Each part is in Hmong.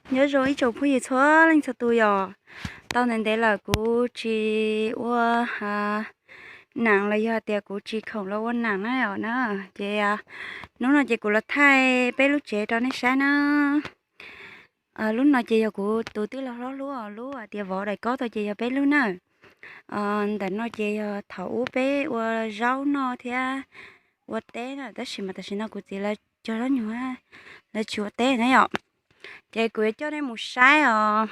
Nyob zoo ib tsoom phooj ywg txhua leej txhua tus yom. Tau ntev ntev lawm kuv tsis ua nam los yog tias kuv tsis khoom los ua nam na yom na. Ces hnub no ces kuv los thaij peb lub tsev rau nej saib na. Lub no ces yog kuv tus tij laug hlob hlub, lub hais tias vov daim kob tau ces yog peb lub na. Ntawm no ces yog thaum ub peb ua zaub noj thiab ua teb na, tab sis mas tam sim no kuv txiv lawv cog zaub nyuag, lawv tsis ua teb na yom. Ces kuv yuav coj nej mus saib os,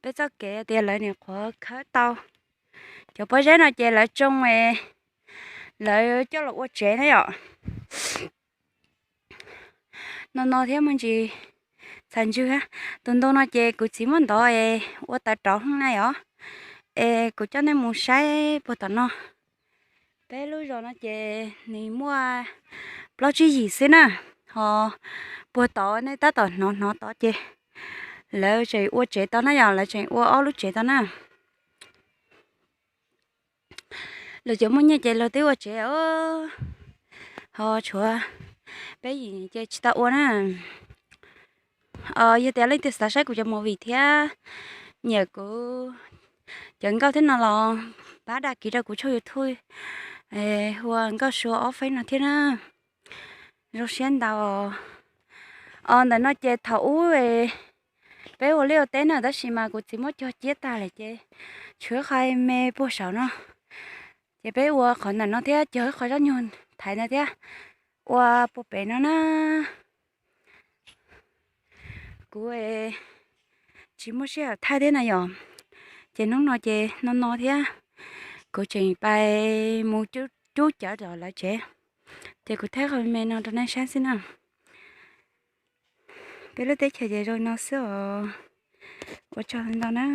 peb txoj kev tias lawv nim qhuav khawb tau cov pob zeb no ces lawv tsoo, lawv coj los ua tsev na yom. No no thiab muaj ntsis txhais ntswg. Tus ntoo no ces kuv txiv muab ntov es ua taws rauv na yom. Es kuv coj nej mus saib puag tom no. Peb lub zos no ces nws muaj plaub tsib yim xwb na, ho puag tod nej tab tom hnov hnov tod ces lawv tseem ua tsev tau na yom, lawv tseem ua ob lub tsev tau na. Luag cov muaj nyiaj ces luag twb ua tsev os, ho tshuav peb yim ces tsis tau ua na. Yog tias leej twg xav saib kuv cov movie thiab nyiam kuv cov nkauj thiab no los pab dag kiv rau kuv tshooj YouTube hu ua Nkauj Sua Ob Feeb no thiab na. Zoo siab ntau. Ntawm no ces thaum ub peb ua liaj ua teb na, tab sis mas kuv txiv muab cog ciab tag lawm ces tshuav qhov me puag saum no. Ces peb ua qhov ntawm no thiab cog ib qho zaub nyuag thaiv ntawd thiab ua puag pem no na. Kuv tsis muaj sij hawm thaij thiab na yom. Ces hnub no ces no no thiab, kuv tseem pais mus cub cawv tom lawv tsev, ces kuv thaij qhov me no rau nej saib xwb na. Peb lub teb chaws ces zoo no xwb os. Ua tsaug ntau na.